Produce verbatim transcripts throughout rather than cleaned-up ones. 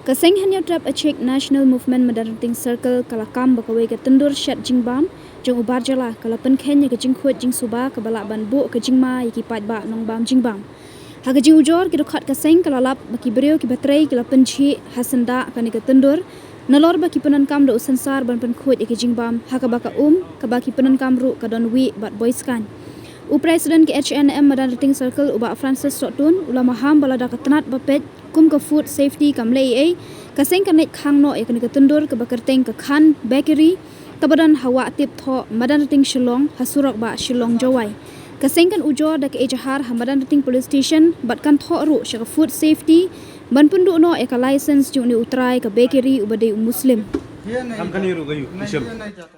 Ka seng Hynñiewtrep Achik National Movement Madanrting Circle ka la kam ba kawei ka tyndur shet jingbam jong u bar jylla ka la pynkheiñ ïa ka jingkhuid jingsuba kaba lah ban buh ka jingma ïa ki paidbah nongbam jingbam. Ha ka jingujor ki dkhot ka seng ka la lap ba ki briew kiba trei ki la pynjhieh ha syndah kane ka tyndur nalor ba ki pyndonkam da u sensar ban pynkhuid ïa ki jingbam ha kaba ka um kaba ki pyndonkam ruh ka don wih bad boi skaiñ. U President ka H N M Madanrting Circle u Bah Francis Sohtun u la maham ba lada ka tnat ba peit kum ka food safety kam leh ei ei, ka seng kan leit khang noh ïa kane ka tyndur kaba kyrteng ka Khan Bakery kaba don ha Wah Tip Thoh, Madanrting Shillong, ha surok ba Shillong Jowai. Ka seng kan ujor da ka ejahar ha Madanrting Police Station bad kan thoh ruh sha ka food safety ban pynduh noh ïa ka license jong une u trai ka bakery uba dei u Muslim. हम कहीं रुक गई हूँ, पीछे।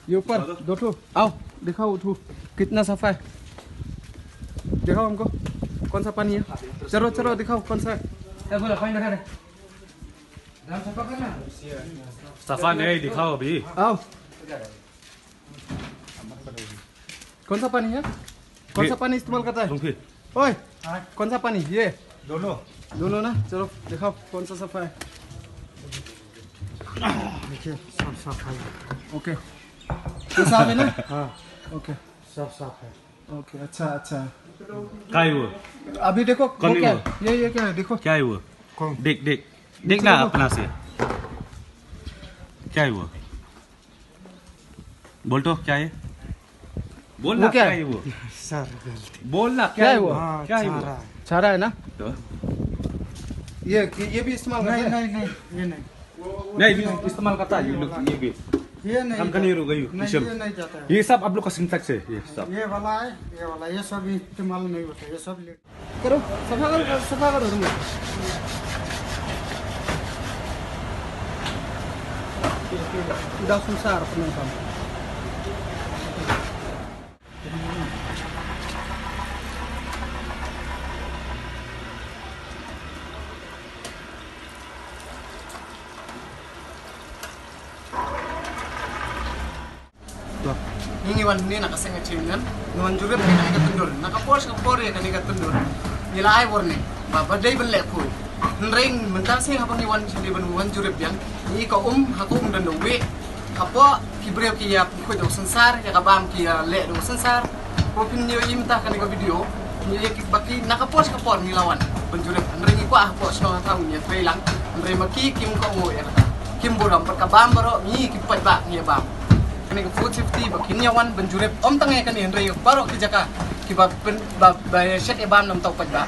ये ऊपर दो ठो, आओ, दिखाओ उठो, कितना सफा है, दिखाओ हमको, कौन सा पानी है? चलो चलो, दिखाओ कौन सा है। सफा नहीं, दिखाओ अभी। आओ। कौन सा पानी है? कौन सा पानी इस्तेमाल करता है? ओए, कौन सा पानी? ये दोनों। दोनों ना? चलो, दिखाओ कौन सा सफा है। देखिए, सब सफा है। ओके, ये साफ है ना? हाँ। ओके, सब साफ है। ओके, अच्छा, अच्छा। काय वो? अभी देखो, वो क्या है? ये, ये क्या है? देखो। क्या है वो? कौन? देख, देख, देख ना अपना से। क्या है वो? बोल तो, क्या है? बोल ना, क्या है वो? सर, गलती। बोल ना, क्या है वो? हाँ, क्या है वो? चारा है। चारा है ना? तो? ये, ये भी इस्तेमाल करते हैं? नहीं, नहीं, ये नहीं। नहीं, भी इस्तेमाल करता है, ये लोग, ये भी। ये नहीं। हम कहीं रुक गई, नहीं, ये नहीं जाता है। ये सब आप लोग का सिंटेक्स है, ये सब। ये वाला है, ये वाला, ये सब इस्तेमाल नहीं होता, ये सब ले करो, सफा करो, सफा करो तुम। Dah susah penumpang. Ngi ngi wan hangne na ka seng ka jingmynnin, ngi wan jurip ïa kane ka tyndur. Na ka por sha ka por ïa kane ka tyndur ngi la ai warning ba ba dei ban leh khuid. Hynrei mynta shisha haba ngi wan shisha ban wan jurip biang, ngi ka um ha ka um don da u wieh. Hapoh ki briew ki ïa pynkhuid da u sensar, ïa ka bam ki ïa leh da u sensar. Ko phin ïohi mynta kane ka video, ngi ïa ki ba ki na ka por sha ka por ngi la wan ban jurip. Hynrei ngi kwah hapoh shnong ha ngi ïa trei lang. Hynrei ma ki kim kohnguh ïa kata. Kim burom bad ka bam baroh ngi ki paidbah ngi ïa bam. Kane ka food safety ba kin ïa wan ban jurip ym tang ïa kane hynrei baroh ki jaka kiba pyn ba ba ïa shet ïa bam na bynta u paidbah.